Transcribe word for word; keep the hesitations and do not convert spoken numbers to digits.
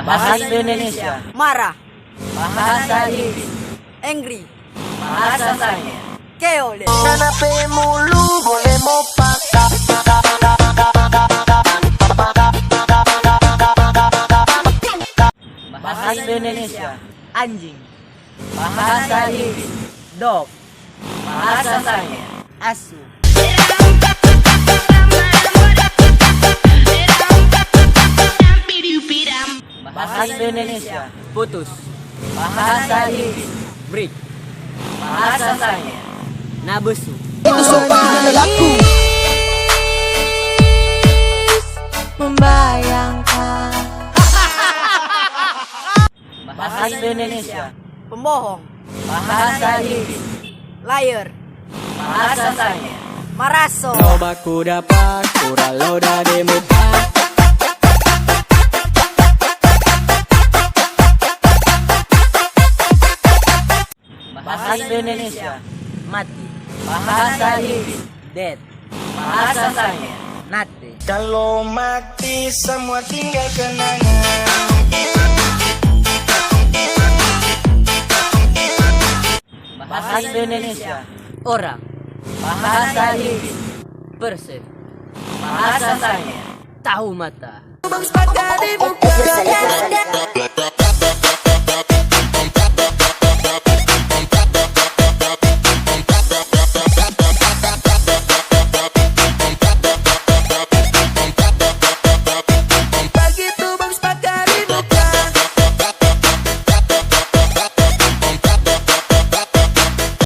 Bahasa Indonesia. Marah. Bahasa Inggris. Angry. Bahasa Sanya. Keole. Bahasa Indonesia. Anjing. Bahasa Inggris. Dog. Bahasa Sanya. Asu. Bahasa Indonesia. Putus. Bahasa Inggris. Break. Bahasa Sanya. Nabesu. Itu sopan lelaku. Membayangkan. Bahasa Indonesia. Pembohong. Bahasa Inggris. Liar. Bahasa Sanya. Maraso. No baku dapa, kurang lo da de muka. Bahasa Indonesia. Mati. Bahasa Inggris. Dead. Bahasa Sanya. Nate. Kalau mati semua tinggal kenangan. Bahasa Indonesia. Orang. Bahasa Inggris. Person. Bahasa Sanya. Tahu mata.